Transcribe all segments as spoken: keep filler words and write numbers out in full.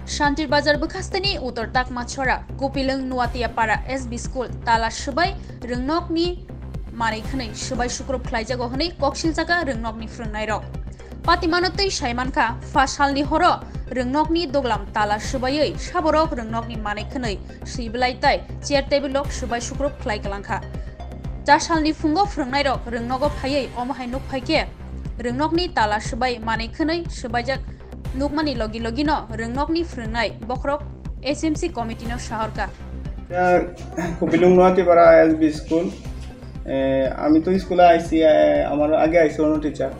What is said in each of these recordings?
Shantir Bazar bwkhasteni Uttor Takmachora, Kopilwng Nuatiapara S B School tala swbai rwngnokni manwi khwnwi swbai sukrup khlaijago hwnwi koksiljakha rwngnokni phrwngnairok. Patimano twi saimankha, pha salni horo rwngnokni duglam tala swbaiwi saborok rwngnokni manwi khwnwi swi belai tai chair table rok swbai sukrup khlai kwlangkha. Cha salni phungo phrwngnairok rwngnogo phaiwi omo hai nuk phaikhe, rwngnokni tala swbai manwi khwnwi swbaijak nukmani logi logino rwngnokni phrwngnai bokhorok H M C committee no sahorkha. এটা কপিলুং নোয়াতিপাড়া SB school. এ, আমি তো স্কুলে আইছি, এ, আমার আগে আইছে অন্য টিচার।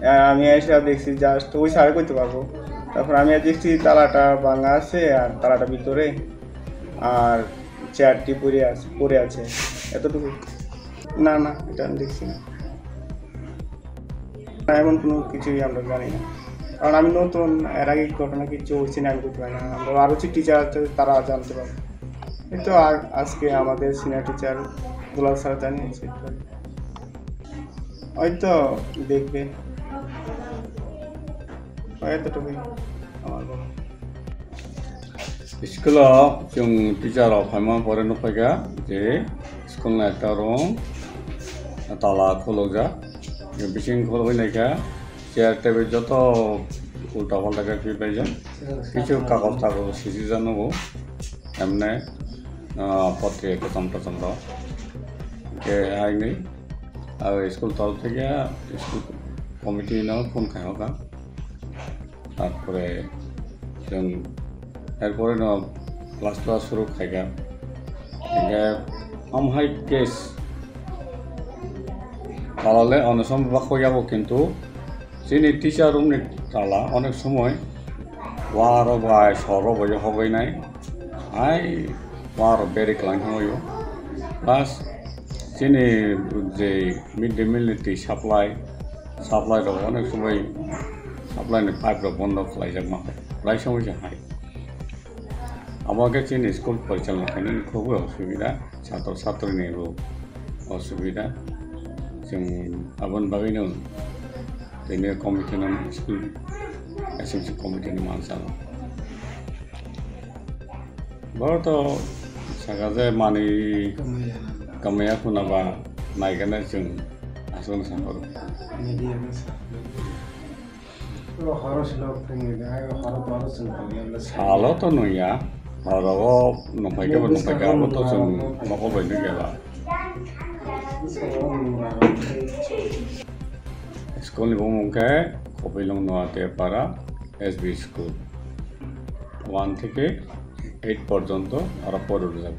এ, আমি এসে দেখছি জাস্ট ওই স্যারে কইতে পারবো। তারপর আমি দেখছি তালাটা ভাঙা আছে আর তালাটা ভিতরে, আর চেয়ারটি পড়ে আছে, পড়ে আছে, এতটুকু। না, না, এটা আমি দেখছি না। না, এমন কোনো কিছুই আমরা জানি না, কারণ আমি নতুন, এর আগে ঘটনা কিছু হয়েছে না, আমি বলতে পারি না। আমরা আরও যে টিচার আছে, তারা জানতে পারবে। এই তো আ-, আজকে আমাদের সিনিয়র টিচার দুলাল স্যার জানিয়েছে। হয়তো দেখবে। এতটুকুই আমার বলা। School-o chwng teacher rok phaima pore nukphaikha je school ni ekta room tala khulukjak, bising khulugwi naikha chair table joto ulta palta khe khibilaijak, kichu kagoj tagoj sijijak nugo, emne, ah, potre kwcham kwcham rok, hwnkhe hainwi abo school torof theke school committee no phone khaikha. Tarpore chwng erpore no class class suru khaikha. Hingke amhai case talale onek somoi bakho yago, kintu chini teacher room ni tala onek somoi warok bai sorok bai hogoi nai, hai warok beri kwlai thangoi o. Plus chini je mid day meal ni twi supply, supply rok onek somoi supply ni pipe rok bondo khlaijak ma, belai somoi se hai. Abo khe chini school porichalona khainani khobwi osubida, chhatro chhatri ni bo osubida. Chwng aboni bagwi no tini committee no school S M C committee no mansa. Boro to saka je manwi kamaya khuna ba naikhe nai chwng aswk sakoro. Media no sa. Horo silo phungni de, ai horo to horo chwng tongya le sa. Salo to nungya, horo o nungpai khe bo nungpai khe abo to chwng mokol bai nungya ba. School ni bumung khe Kopilung Noatia Para S B School. One theke eight porjonto aro pori rwjak.